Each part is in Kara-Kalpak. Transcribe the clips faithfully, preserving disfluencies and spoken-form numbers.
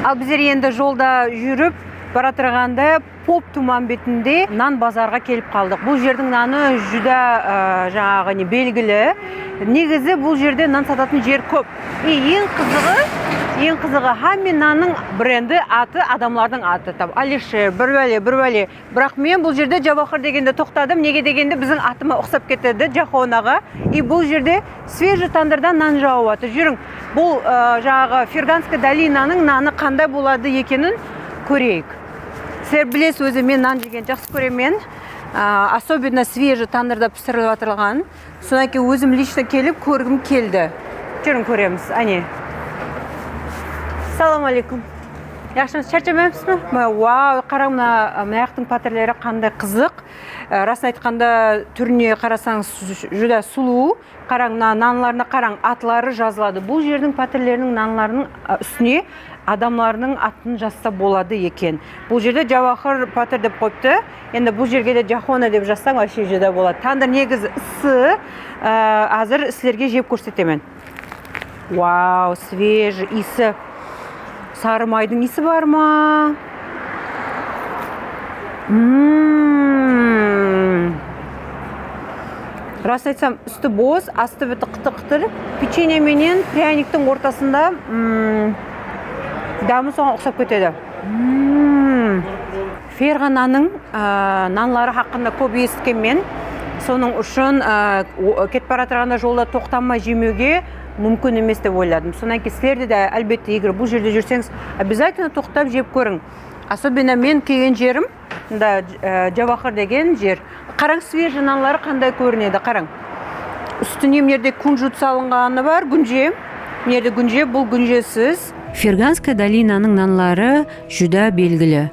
Al bizler endi jolda júrip baratırǵanda Pop tuman betinde nan bazarǵa kelip qaldıq. Bul jerdiń nanı júdá, ı, jańaǵı ne, belgili. Negizi bul jerde nan satatın jer kóp. I, eń qızıǵı, eń qızıǵı, hámme nannıń brendi, atı, adamlardıń atı. Tam Alisher, bir bále, bir bále. Biraq men bul jerde Javahar degende toqtadım. Nege degende biziń atıma uqsap ketedi, Jaxon aǵa. I bul jerde svejiy tandırdan nan jawıp atır. Júriń, bul, ı, jańaǵı Ferganskaya dolinanıń nanı qanday boladı ekenin kóreyik. Sizler bilesiz, ózi men nan jegendi jaqsı kóremen. Aa, особенно svejiy tandırda pishirilip atırǵan. Sonnan keyin ózim лично kelip kórgim keldi. Júriń, kóremiz. Áne. Assalawma áleykum. Jaqshımız, sharshamaymız ba? Mına, wow, qarań, mına, mına jaqtıń pátirleri qanday qızıq. Á, rasın aytqanda, túrine qarasańız, júdá sulıw. Qarań, mına nanlarına qarań, atları jazıladı. Bul jerdiń pátirleriniń nanlarınıń, a, ústine adamlarınıń atın jazsa boladı eken. Bul jerde Javahar pátir dep qoyıptı. Endi bul jerge de Jaxona dep jazsań, вообще júdá boladı. Tandır negizi ıssı, a, házir sizlerge jep kórsetemen. Wow, svejiy iyisi. Sarı maydıń iyisi bar ma? Mm. Ras aytsam, ústi boz, astı biti qıtır-qıtır. Pechene menen pryaniktiń ortasında, mm, dámi soǵan uqsap ketedi. Mm. Ferǵananıń, á, nanları haqqında kóp esitkenmen. Sonıń ushın, á, o-, ketip baratırǵanda jolda toqtamay jemewge múmkin emes dep oyladım. Sonnan keyin sizler de, de, álbette, eger bul jerde júrseńiz, обязательно toqtap jep kóriń. Особенно men kelgen jerim, mında, á, Javahar degen jer. Qarań, svejiy nanları qanday kórinedi, qarań. Ústine mına jerde kunjut salınǵanı bar, gúnje. Mına jerde gúnje, bul gúnjesiz. Ferganskaya dolinanıń nanları júdá belgili.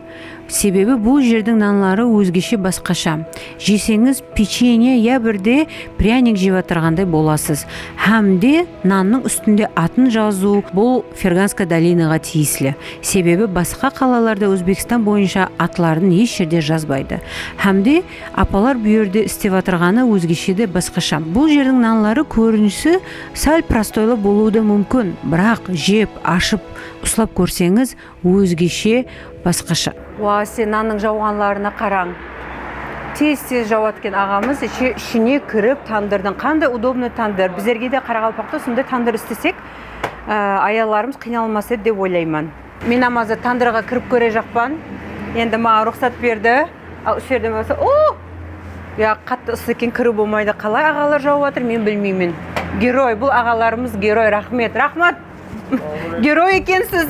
Sebebi bul jerdiń nanları ózgeshe, basqasha. Jeseńiz, pechenye ya birde pryanik jep atırǵanday bolasız. Hám de nannıń ústinde atın jazıw bul Ferganskaya dolinaǵa tiyisli. Sebebi basqa qalalarda Ózbekstan boyınsha atların hesh jerde jazbaydı. Hám de apalar bul jerde islep atırǵanı ózgeshe de, basqasha. Bul jerdiń nanları kórinisi sál prostoylı bolıwı da múmkin, biraq jep, ashıp, uslap kórseńiz, ózgeshe, basqasha. Wa, sen nannıń jawǵanlarına qarań. Tez-tez jawatken aǵamız ishe-, ishine kirip, tandırdıń qanday удобный tandır. Bizlerge de, qaraqalpaqta, usınday tandır islesek, á, ayallarımız qıynalmas edi dep oylayman. Men házir tandırǵa kirip kórejaqpan. Endi maǵan ruxsat berdi. Al, usı jerden bolsa, o! Ya, qattı ıssı eken, kiriw bolmaydı. Qalay aǵalar jawıp atır, men bilmeymen. Geroy, bul aǵalarımız geroy, raxmet, raxmat! Geroy ekensiz!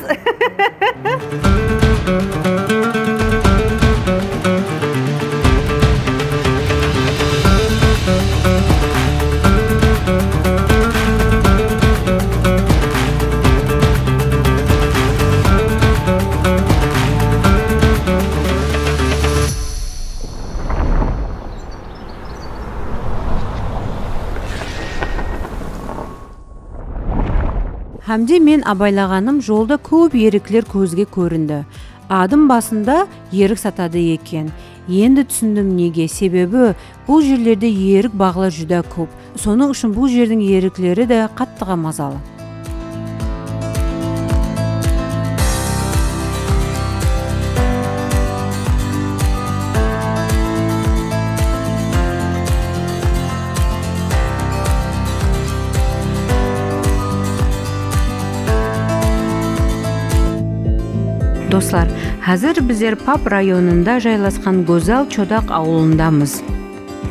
Hám de men abaylaǵanım jolda kóp erikler kózge kórindi. Adım basında erik satadı eken. Endi túsindim nege, sebebi bul jerlerde erik baǵlar júdá kóp. Sonıń ushın bul jerdiń erikleri de qattıǵa mazalı. Doslar, házir bizler Pap rayonında jaylasqan gózzal Chodaq awılındamız.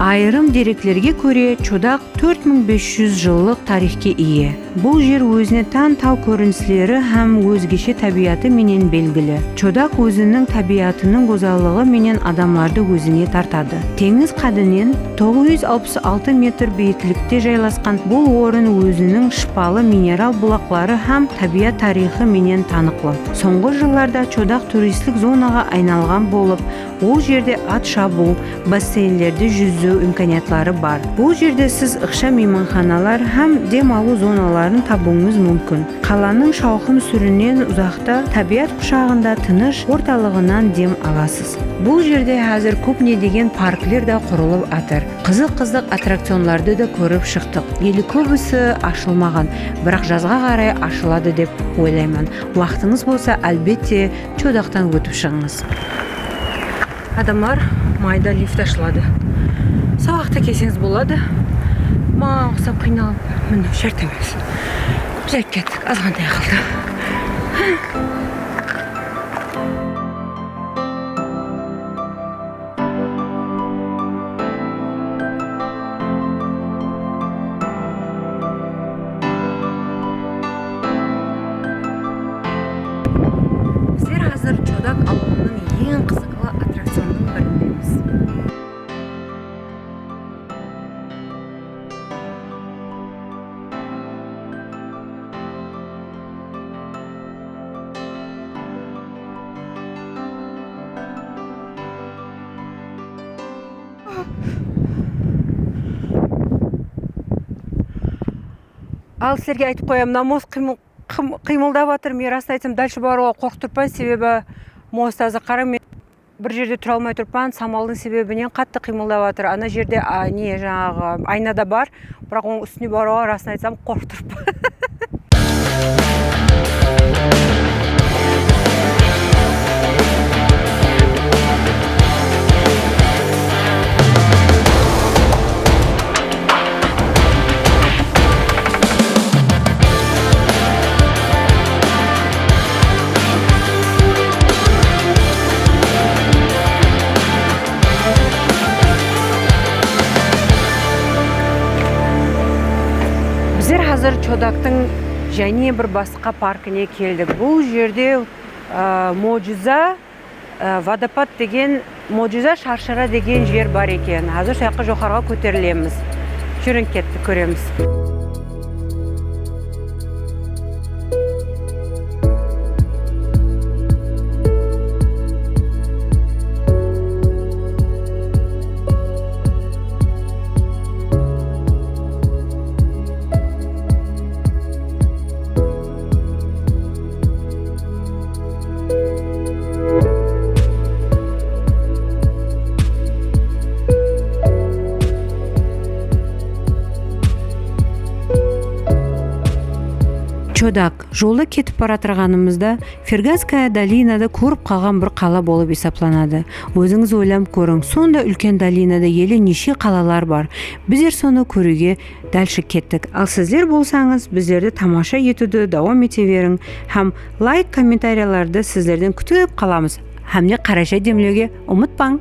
Ayırım dereklerge kóre, Chodaq tórt mıń bes júz jıllıq tariyxke iye. Bul jer ózine tán taw kórinisleri hám ózgeshe tábiyatı menen belgili. Chodaq óziniń tábiyatınıń gózzallıǵı menen adamlardı ózine tartadı. Teńiz qádinen toǵız júz alpıs altı metr biyiklikte jaylasqan bul orın óziniń shıpalı mineral bulaqları hám tábiyat tariyxı menen tanıqlı. Sońǵı jıllarda Chodaq turistlik zonaǵa aynalǵan bolıp, ol jerde at shabıw, basseynlerde júziw, imkaniyatları bar. Bul jerde siz ıqsham miymanxanalar hám dem alıw zonaların tabıwıńız múmkin. Qalanıń shawqım-súrinen uzaqta, tábiyat qushaǵında tınısh ortalıǵınan dem alasız. Bul jerde házir kóp ne degen parkler de qurılıp atır. Qızıq-qızıq attrakcionlardı da kórip shıqtıq. Ele kóbisi ashılmaǵan, biraq jazǵa qaray ashıladı dep oylayman. Waqtıńız bolsa, álbette, Chodaqtan ótip shıǵıńız. Adamlar, mayda lift ashıladı. Sabaqta kelseńiz boladı. Maǵan uqsap qıynalıp miniw shárt emes. Bizler kettik, azǵantay qaldı. Bizler házir Chodak awılınıń eń qızıqlı attrakcionnıń birindemiz. Al, sizlerge aytıp qoyayın, mına most qıymıl-, qım-, qıymıldap atır. Men, rasın aytsam, dálshe barıwǵa qorqıp turıppan, sebebi most, házir qarań, men bir jerde tura almay turıppan, samaldıń sebebinen qattı qıymıldap atır. Ana jerde, a, ne, jańaǵı, ayna da bar, biraq onıń ústine barıwǵa, rasın aytsam, qorqıp turıppan. Bizler házir Chodaktıń jáne bir basqa parkine keldik. Bul jerde, ı, mojiza, ı, vodopad degen, mojiza sharshara degen jer bar eken. Házir sol jaqqa joqarıǵa kóterilemiz. Júriń, kettik, kóremiz. Chodak. Jolda ketip baratırǵanımızda Ferganskaya dolinada kórip qalǵan bir qala bolıp esaplanadı. Ózińiz oylanıp kóriń, sonday úlken dolinada ele neshe qalalar bar. Bizler sonı kóriwge dálshe kettik. Al sizler bolsańız, bizlerdi tamasha etiwdi dawam ete beriń hám layk, kommentariyalardı sizlerden kútip qalamız. Hámde qarashay demlewge umıtpań!